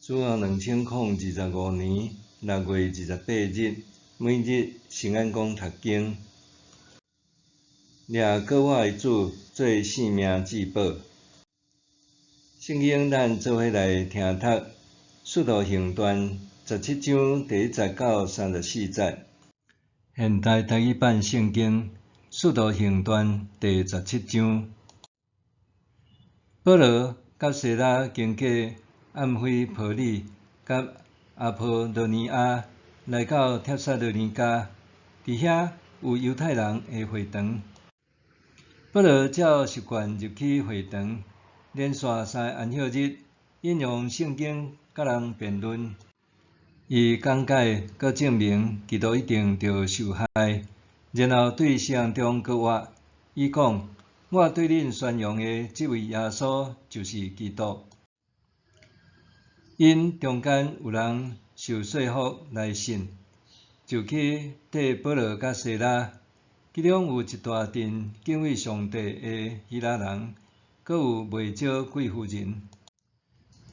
主後2025年6月28日，每日聖安講讀經，掠過我的主做性命至寶。聖經咱做伙來聽讀《使徒行傳》17章第1節到34節。現代台語版聖經《使徒行傳》第十七章，保羅佮西拉經過暗腓波里佮阿波羅尼亞，來到帖撒羅尼迦，佇遐有猶太人的會堂。保羅照習慣入去會堂，連續三个安息日引用聖經佮人辯論。伊講解閣證明基督一定著受害，然後對死人中閣活。伊講：我對恁宣揚的這位耶穌就是基督。𪜶中間有人受說服來信，就去綴保羅佮西拉。其中有一大陣敬畏上帝的希臘人，閣有袂少貴婦人。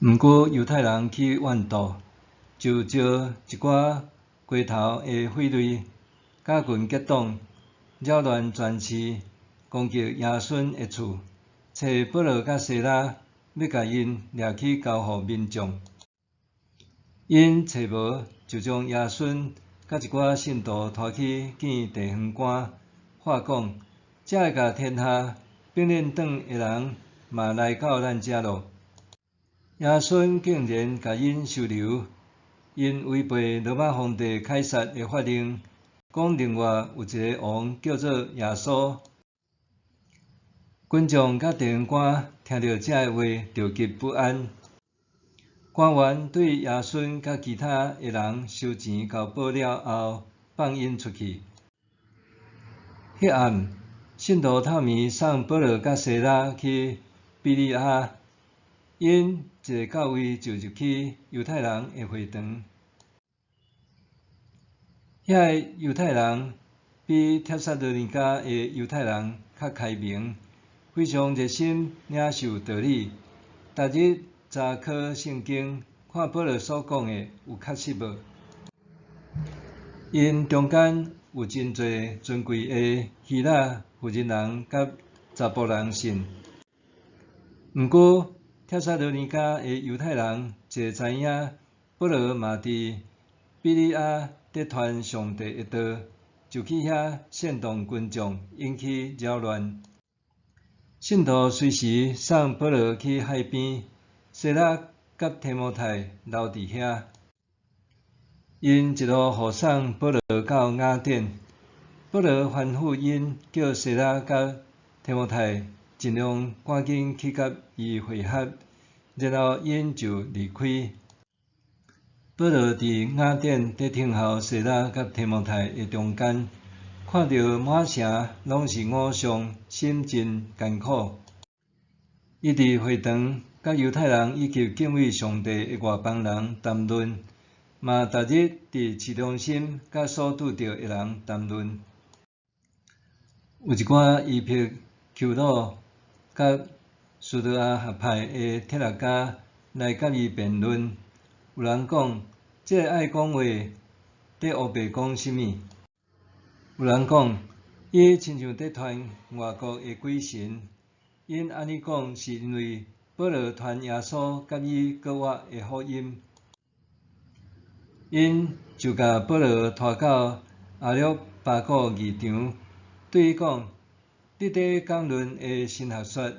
毋過猶太人起怨妒，就召一寡街頭的匪類，佮群結黨，擾亂全市，攻擊亞孫的厝，揣保羅佮西拉，欲共𪜶掠去交予民眾。𪜶揣無，就將亞孫佮一寡信徒拖去見地方官，話講：這个共天下反恁黨的人嘛來到咱遮囉。亞孫竟然共𪜶收留，𪜶違背羅馬皇帝凱撒的法令，講另外有一個王叫做耶穌。群眾佮地方官聽著這个話，就極不安。官員對亞孫佮其他的人收錢交保了後，放𪜶出去。彼暗，信徒透暝送保羅佮西拉去庇哩亞，𪜶一到位就入去猶太人的會堂。遐个猶太人比帖撒羅尼迦的猶太人較開明，非常熱心領受道理，逐日查考聖經，看保羅所講的有確實無。𪜶中間有真濟尊貴的希臘婦人人佮查埔人信。毋過帖撒羅尼迦的猶太人一知影保羅嘛佇庇哩亞佇傳上帝的道，就去遐煽動群眾，引起擾亂。信徒隨時送保羅去海邊，西拉佮提摩太留佇遐。𪜶一路護送保羅到雅典。保羅吩咐𪜶叫西拉佮提摩太盡量趕緊去佮伊會合，然後𪜶就離開。保羅佇雅典佇等候西拉佮提摩太的中間，看著滿城攏是偶像，心真艱苦。伊佇會堂佮猶太人以及敬畏上帝的外邦人談論，嘛逐日佇市中心佮所拄著的人談論。有一寡伊碧丘魯佮斯多亞學派的哲學家來佮伊辯論。有人講，這个愛講話，佇烏白講啥物？有人講，伊親像佇傳外國的鬼神。𪜶按呢講，是因為保羅傳耶穌佮伊閣活的福音。𪜶就共保羅拖到亞略巴古議場，對伊講：你佇講論的新學說，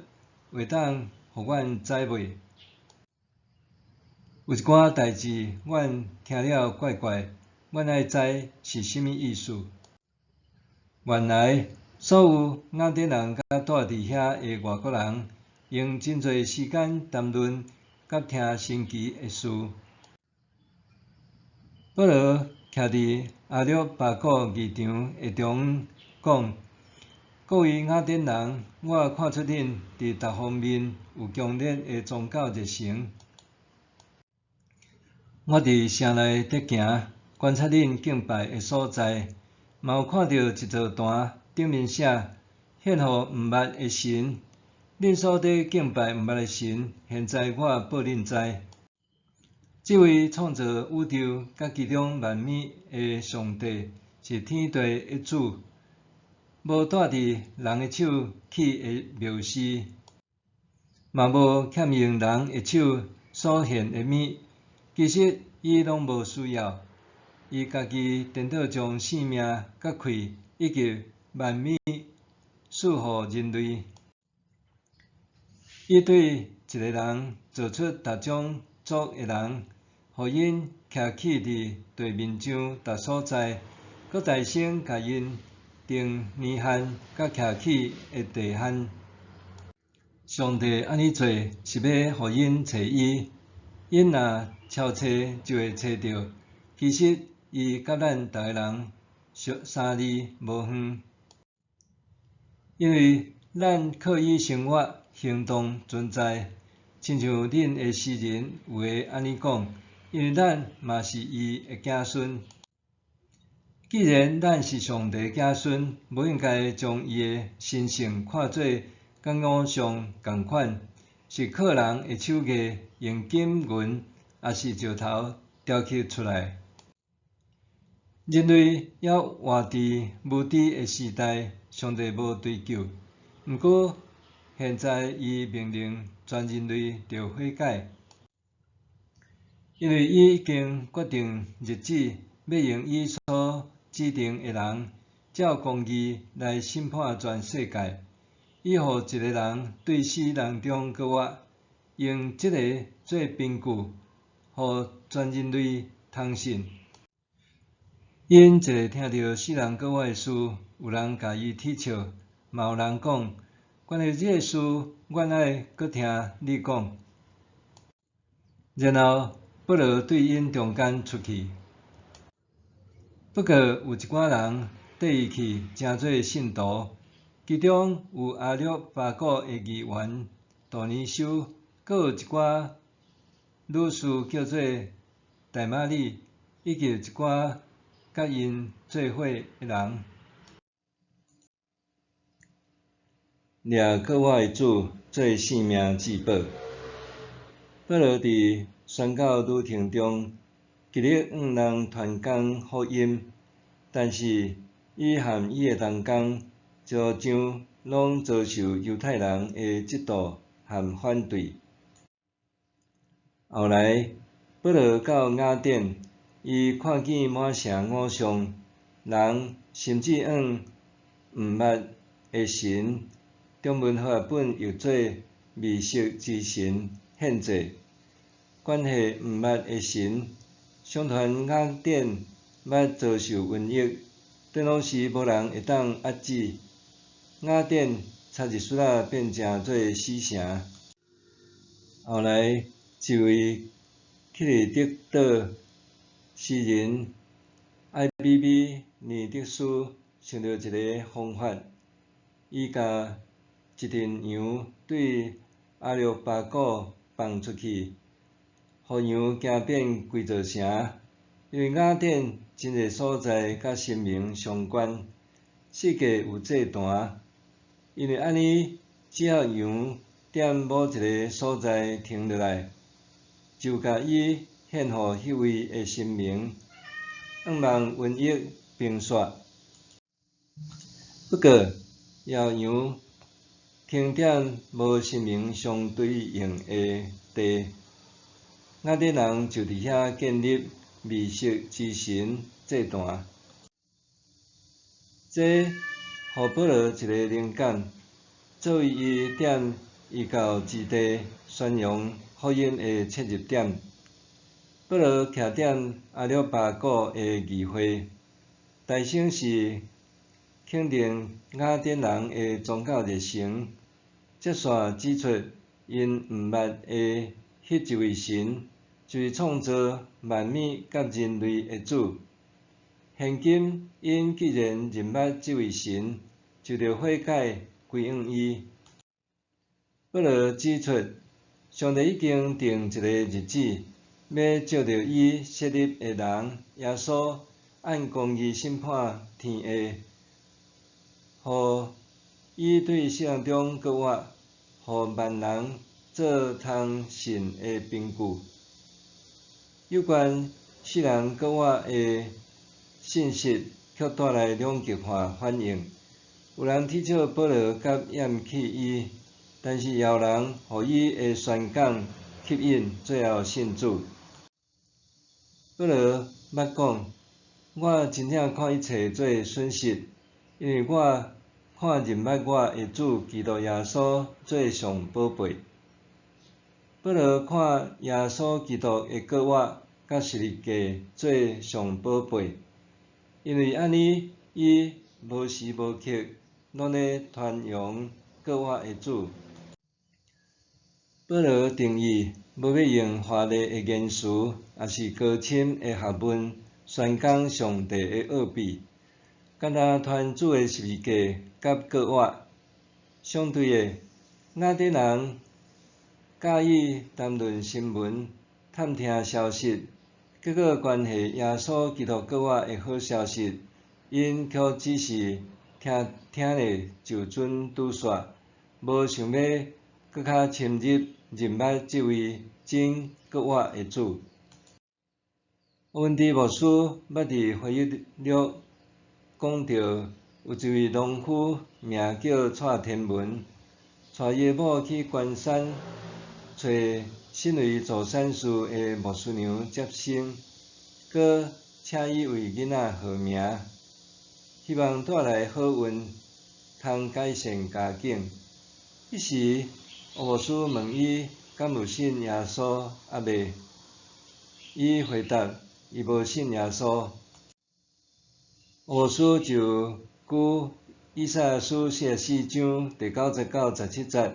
會當予阮知袂？有一寡代誌，阮聽了怪怪，阮愛知是啥物意思。原來，所有雅典人佮住佇遐的外國人，用真濟時間談論佮聽神奇的事。保羅徛佇亞略巴古議場的中央，講：各位雅典人，我看出恁佇逐方面有強烈的宗教熱誠。我佇城內佇行，觀察恁敬拜的所在，嘛有看著一座壇頂面寫獻予毋捌的神。恁所佇敬拜毋捌的神，現在我報恁知。這位創造宇宙佮其中萬物的上帝是天地的主，無蹛佇人的手起的廟寺，嘛無欠用人的手所獻的物。其實伊攏無需要，伊家己顛倒將性命佮氣以及萬物賜予人類。伊對一个人造出逐種族的人，予𪜶徛起佇地面上逐所在，閣大聲共𪜶定年限佮徛起的地限。上帝按呢做是欲予𪜶揣伊，𪜶若悄揣就會揣著。其實伊佮咱逐个人相離無遠，因為咱靠伊生活、行動、存在，親像恁的詩人有的按呢講，因為咱嘛是伊的子孫。既然咱是上帝的子孫，無應該將伊的神性看做佮偶像仝款，是靠人的手藝，用金銀抑是石頭雕刻出來。人類猶活佇無知的時代，上帝無追究。毋過現在伊命令全人類著悔改，因為伊已經決定日子，欲用伊所指定的人，照公義來審判全世界。伊予一个人對死人中閣活，用這个做憑據，予全人類通信。𪜶一下聽著死人閣活的事，有人共伊恥笑，嘛有人講：關於這个事，阮愛閣聽你講。然後保羅對𪜶中間出去。不過有一寡人綴伊去，成做信徒，其中有亞略巴古的議員大尼修，閣有一寡女士叫做大瑪利，以及一寡佮𪜶做伙的人。掠閣活的主做性命至寶。保羅佇宣教旅程中，極力向人傳講福音，但是伊和伊的同工一路上攏遭受猶太人的嫉妒和反對。後來，保羅到雅典，伊看見滿城偶像，人甚至向毋捌的神，中文和合本譯做未識之神獻祭。關係毋捌的神，相傳雅典捌遭受瘟疫，當當時無人會當遏止。雅典差一絲仔變成做死城。後來，一位克里特島詩人埃比米尼德斯想著一个方法，伊共一陣羊對亞略巴古放出去，予羊行遍規座城。因為雅典真濟所在佮神明相關，四界有祭壇。因為按呢，只要羊踮某一个所在停落來，就共伊獻予彼位的神明，向望瘟疫平煞。不過，野羊停踮無神明相對應的地，雅典人就佇遐建立未識之神祭壇。這予保羅一个靈感，作為伊踮異教之地宣揚福音的切入點。保羅徛踮亞略巴古的議會，大聲是肯定雅典人的宗教熱誠，接續指出𪜶毋捌的彼一位神，就是創造萬物佮人類的主。現今𪜶既然認捌這位神，就著悔改歸向伊。保羅指出，上帝已經定一个日子，欲藉著伊設立的人耶穌，按公義審判天下，予伊對死人中閣活，予萬人做通信的憑據。有關世人閣我的信息，卻帶來兩極化反應。有人恥笑保羅佮厭棄伊，但是也有人予伊的宣講吸引，最後信主。保羅捌講：我真正看一切做損失，因為我看認捌我的主基督耶穌做上寶貝。保羅看耶穌基督的復活佮十字架做上寶貝，因為按呢，伊無時無刻攏咧傳揚復活的主。保羅定意無欲用華麗的言辭，抑是高深的學問宣講上帝的奧秘，干焦傳主的十字架佮復活。相對的，雅典人佮意談論新聞、探聽消息，結果關係耶穌基督復活的好消息，𪜶卻只是聽聽咧就準拄煞，無想欲閣較深入認捌這位真復活的主。溫迪牧師捌佇回憶錄講著，有一位農夫名叫蔡天文，帶伊的某去關山揣身為助產士的牧師娘接生，閣請伊為囡仔號名，希望帶來好運，通改善家境。彼時，吳牧師問伊敢有信耶穌猶未？伊回答伊無信耶穌。吳牧師就舉以賽亞書44章第9節到17節，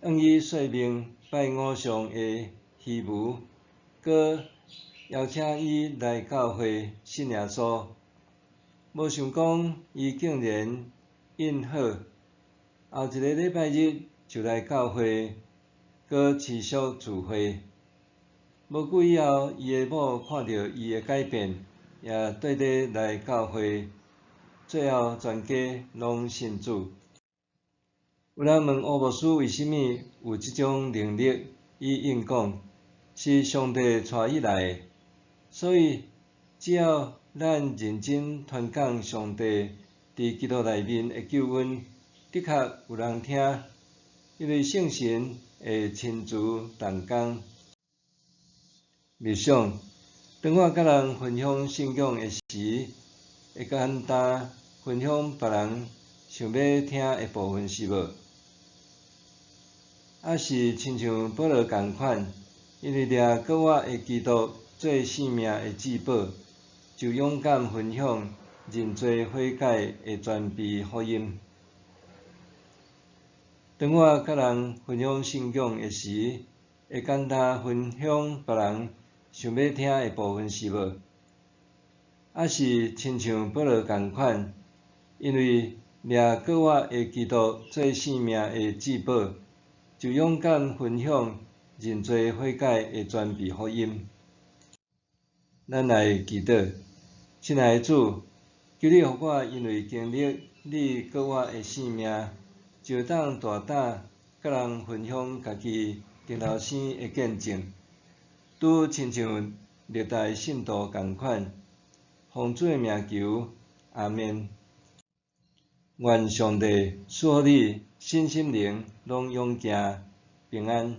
向伊說明拜偶像的虛無，閣邀請伊來教會信耶穌。無想講伊竟然應好，後一个禮拜日就來教會，閣持續聚會。無久以後，伊的某看著伊的改變，也綴綴來教會，最後全家攏信主。有人問吳牧師為啥物有這種能力，伊應講是上帝帶伊來的。所以只要咱認真傳講上帝佇基督內面的救恩，的確有人聽，因為聖神會親自動工。默想，當我佮人分享信仰的時，會簡單分享別人想欲聽的部分是無？抑是親像保羅仝款，因為掠復活的基督做性命的至寶，就勇敢分享認罪悔改的慈悲福音。當我佮人分享信仰的時，會簡單分享別人想欲聽的部分是無？抑是親像保羅仝款，因為掠復活的基督做性命的至寶，就勇敢分享認罪悔改的慈悲福音。咱來祈禱，親愛的主，求你予我因為經歷你復活的生命，就會當大膽佮人分享家己重頭生的見證，拄親像歷代聖徒仝款，奉主的名求，阿們。願上帝賜予你身心靈攏勇健平安。